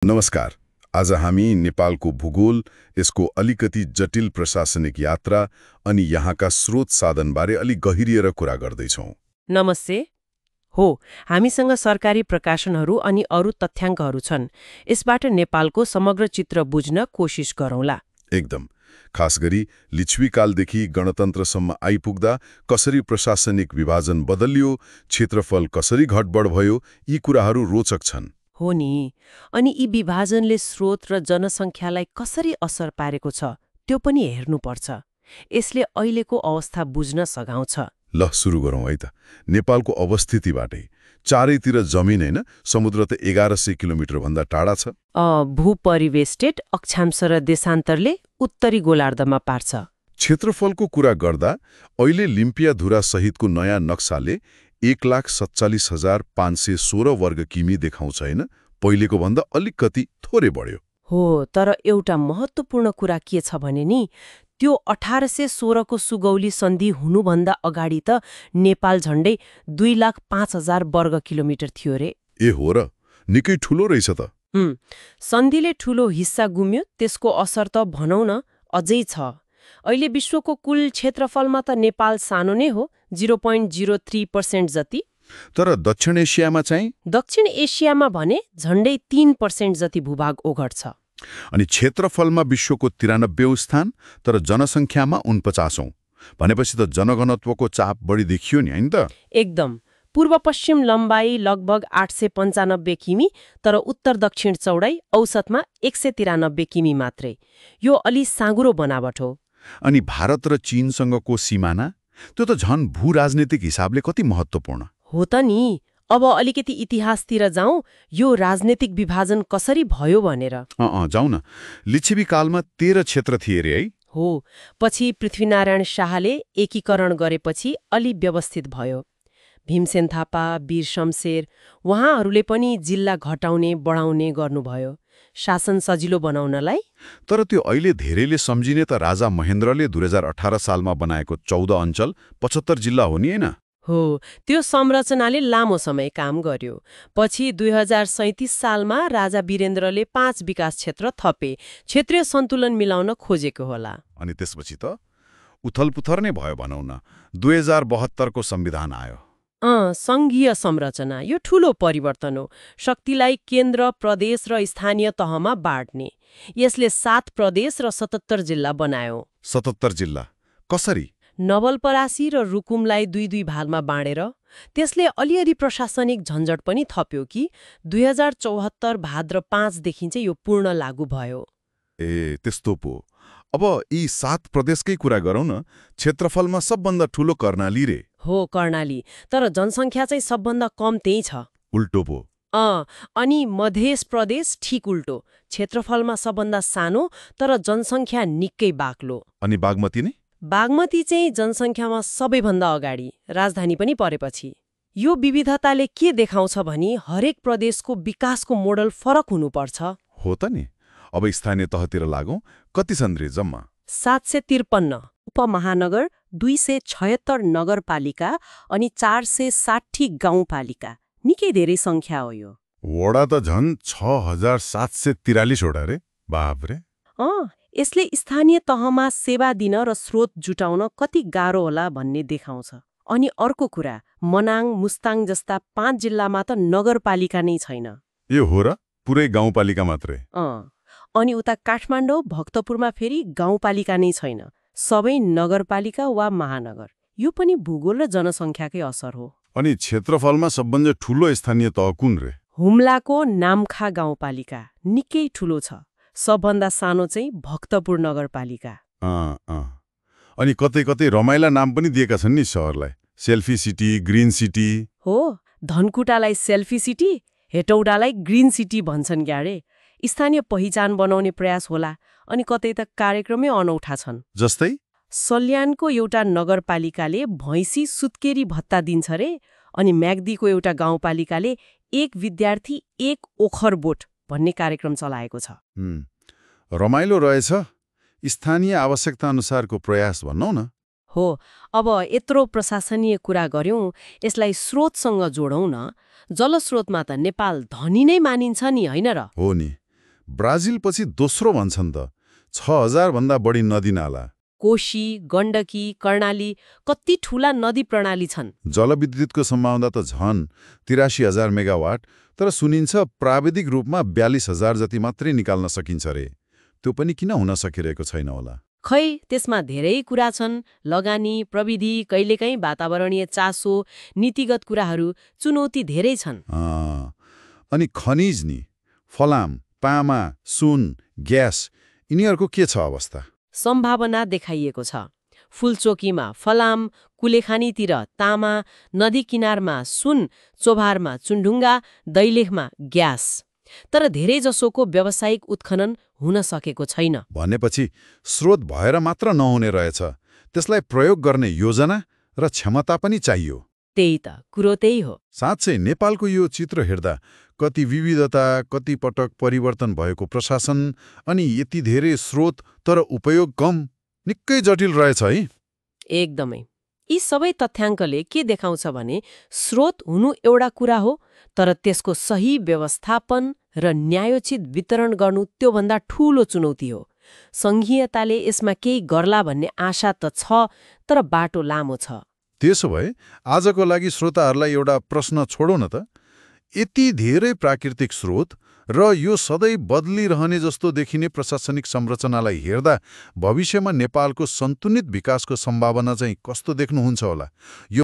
नमस्कार। आज हामी नेपालको भूगोल, यसको अलिकति जटिल प्रशासनिक यात्रा अनि यहाँका स्रोत साधनबारे अलि गहिरिएर कुरा गर्दैछौँ। नमस्ते। हो, हामीसँग सरकारी प्रकाशनहरू अनि अरू तथ्याङ्कहरू छन्। यसबाट नेपालको समग्र चित्र बुझ्न कोसिस गरौँला। एकदम। खास गरी लिच्छवीकालदेखि गणतन्त्रसम्म आइपुग्दा कसरी प्रशासनिक विभाजन बदलियो, क्षेत्रफल कसरी घटबढ भयो, यी कुराहरू रोचक छन्। हो नि। अनि यी विभाजनले स्रोत र जनसङ्ख्यालाई कसरी असर पारेको छ त्यो पनि हेर्नुपर्छ। यसले अहिलेको अवस्था बुझ्न सघाउँछ। ल सुरु गरौँ है त। नेपालको अवस्थितिबाटै चारैतिर जमिन होइन, समुद्र त 1100 किलोमिटर भन्दा टाढा छ। भूपरिवेष्टित अक्षांश र देशान्तरले उत्तरी गोलार्धमा पार्छ। क्षेत्रफलको कुरा गर्दा अहिले लिम्पियाधुरा सहितको नयाँ नक्साले 1,47,516 वर्ग किमी देखाउँछ होइन, पहिलेको भन्दा अलिकति थोरै बढ्यो। हो, तर एउटा महत्त्वपूर्ण कुरा के छ भने नि, त्यो 1816 को सुगौली सन्धि हुनुभन्दा अगाडि त नेपाल झण्डै 2,05,000 वर्ग किलोमिटर थियो रे। ए हो र, निकै ठुलो रहेछ त। सन्धिले ठुलो हिस्सा गुम्यो, त्यसको असर त भनौँ न अझै छ। अहिले विश्वको कुल क्षेत्रफलमा त नेपाल सानो नै हो, 0.03% जति। तर दक्षिण एसियामा चाहिँ? दक्षिण एसियामा भने झण्डै 3% जति भूभाग ओगट्छ। अनि क्षेत्रफलमा विश्वको 93औं स्थान, तर जनसङ्ख्यामा 49औं। भनेपछि त जनघनत्वको चाप बढी देखियो नि, होइन त? एकदम। पूर्व पश्चिम लम्बाई लगभग 895 किमी, तर उत्तर दक्षिण चौडाइ औसतमा 193 किमी मात्रै। यो अलि साँगुरो बनावट हो। अनि भारत र चीनसँगको सिमाना, त्यो त झन् भू-राजनीतिक हिसाबले कति महत्त्वपूर्ण हो त नि। अब अलिकति इतिहासतिर जाउँ, यो राजनीतिक विभाजन कसरी भयो भनेर। जाउँ न। लिच्छवी कालमा 13 क्षेत्र थिए रे है? हो, पछि पृथ्वीनारायण शाहले एकीकरण गरेपछि अलि व्यवस्थित भयो। भीमसेन थापा, वीर शमशेर, उहाँहरूले पनि जिल्ला घटाउने बढाउने गर्नुभयो, शासन सजिलो बनाउनलाई। तर त्यो अहिले धेरैले सम्झिने त राजा महेन्द्रले 2018 सालमा बनाएको 14 अञ्चल 75 जिल्ला हो नि, होइन? हो, त्यो संरचनाले लामो समय काम गर्यो। पछि 2037 सालमा राजा वीरेन्द्रले 5 विकास क्षेत्र थपे, क्षेत्रीय सन्तुलन मिलाउन खोजेको होला। अनि त्यसपछि त उथलपुथर नै भयो भनौँ न। 2072 को संविधान आयो। सङ्घीय संरचना, यो ठूलो परिवर्तन हो। शक्तिलाई केन्द्र, प्रदेश र स्थानीय तहमा बाँड्ने। यसले 7 प्रदेश र 77 जिल्ला बनायो। 77 जिल्ला कसरी? नवलपरासी र रुकुमलाई 2-2 भागमा बाँडेर। त्यसले अलिअलि प्रशासनिक झन्झट पनि थप्यो कि 2074 भाद्र 5 देखि चाहिँ यो पूर्ण लागू भयो। ए त्यस्तो पो। अब यी 7 प्रदेशकै कुरा गरौँ न। क्षेत्रफलमा सबभन्दा ठुलो कर्णाली रे। हो, कर्णाली, तर जनसङ्ख्या चाहिँ सबभन्दा कम त्यही छ। उल्टो पो। अनि मध्य प्रदेश ठिक उल्टो, क्षेत्रफलमा सबभन्दा सानो तर जनसङ्ख्या निकै बाक्लो। अनि बागमती नै? बागमती चाहिँ जनसङ्ख्यामा सबैभन्दा अगाडि, राजधानी पनि परेपछि। यो विविधताले के देखाउँछ भने हरेक प्रदेशको विकासको मोडल फरक हुनुपर्छ। हो त नि। अब स्थानीय तहतिर लागौँ, कति छन् रे जम्मा? 753 उपमहानगर, 276 नगरपालिका अनि 460 गाउँपालिका। निकै धेरै सङ्ख्या हो यो। वडा त झन् 6,743 वडा रे। बाप रे। यसले स्थानीय तहमा सेवा दिन र स्रोत जुटाउन कति गाह्रो होला भन्ने देखाउँछ। अनि अर्को कुरा, मनाङ, मुस्ताङ जस्ता 5 जिल्लामा त नगरपालिका नै छैन। यो हो र, पुरै गाउँपालिका मात्रै। अनि उता काठमाडौँ, भक्तपुरमा फेरि गाउँपालिका नै छैन, सबै नगरपालिका वा महानगर। यो पनि भूगोल र जनसङ्ख्याकै असर हो। अनि क्षेत्रफलमा सबभन्दा ठुलो स्थानीय तह कुन रे? हुम्लाको नामखा गाउँपालिका निकै ठुलो छ। सबभन्दा सानो चाहिँ भक्तपुर नगरपालिका। अनि कतै कतै रमाइला नाम पनि दिएका छन् नि सहरलाई। Selfie city, green city. हो, धनकुटालाई सेल्फी सिटी, हेटौडालाई ग्रिन सिटी भन्छन् ग्यारे। स्थानीय पहिचान बनाउने प्रयास होला। अनि कतै त कार्यक्रमै अनौठा छन्। जस्तै सल्यानको एउटा नगरपालिकाले भैँसी सुत्केरी भत्ता दिन्छ रे। अनि म्याग्दीको एउटा गाउँपालिकाले 1 विद्यार्थी 1 ओखर बोट भन्ने कार्यक्रम चलाएको छ। रमाइलो रहेछ। स्थानीय आवश्यकता अनुसारको प्रयास भनौँ न। हो, अब यत्रो प्रशासनीय कुरा गर्यौं, यसलाई स्रोतसँग जोडौं न। जलस्रोतमा त नेपाल धनी नै मानिन्छ नि, होइन र? हो नि। ब्राजिलपछि दोस्रो भन्छन् त। 6000 भन्दा बढी नदीनाला, कोशी, गण्डकी, कर्णाली कति ठूला नदी प्रणाली छन्। जलविद्युतको सम्भावना त झन् 83,000 मेगावाट, तर सुनिन्छ प्राविधिक रूपमा 42,000 जति मात्रै निकाल्न सकिन्छ रे। त्यो पनि किन हुन सकिरहेको छैन होला? खै, त्यसमा धेरै कुरा छन्। लगानी, प्रविधि, कहिलेकाहीँ वातावरणीय चासो, नीतिगत कुराहरू, चुनौती धेरै छन्। अनि खनिज नि, फलाम, तामा, सुन, ग्यास, यिनीहरूको के छ अवस्था? सम्भावना देखाइएको छ। फुलचोकीमा फलाम, कुलेखानीतिर तामा, नदी किनारमा सुन, चोभारमा चुनढुङ्गा, दैलेखमा ग्यास। तर धेरैजसोको व्यावसायिक उत्खनन हुन सकेको छैन। भनेपछि स्रोत भएर मात्र नहुने रहेछ, त्यसलाई प्रयोग गर्ने योजना र क्षमता पनि चाहियो। त्यही त, कुरो त्यही हो। साँच्चै नेपालको यो चित्र हेर्दा कति विविधता, कति पटक परिवर्तन भएको प्रशासन, अनि यति धेरै स्रोत तर उपयोग कम, निकै जटिल रहेछ है। एकदमै। यी सबै तथ्याङ्कले के देखाउँछ भने स्रोत हुनु एउटा कुरा हो, तर त्यसको सही व्यवस्थापन र न्यायोचित वितरण गर्नु त्योभन्दा ठूलो चुनौती हो। सङ्घीयताले यसमा केही गर्ला भन्ने आशा त छ, तर बाटो लामो छ। त्यसो भए आजको लागि श्रोताहरूलाई एउटा प्रश्न छोडौँ न त। यति धेरै प्राकृतिक स्रोत र यो सधैँ बदलिरहने जस्तो देखिने प्रशासनिक संरचनालाई हेर्दा भविष्यमा नेपालको सन्तुलित विकासको सम्भावना चाहिँ कस्तो देख्नुहुन्छ होला? यो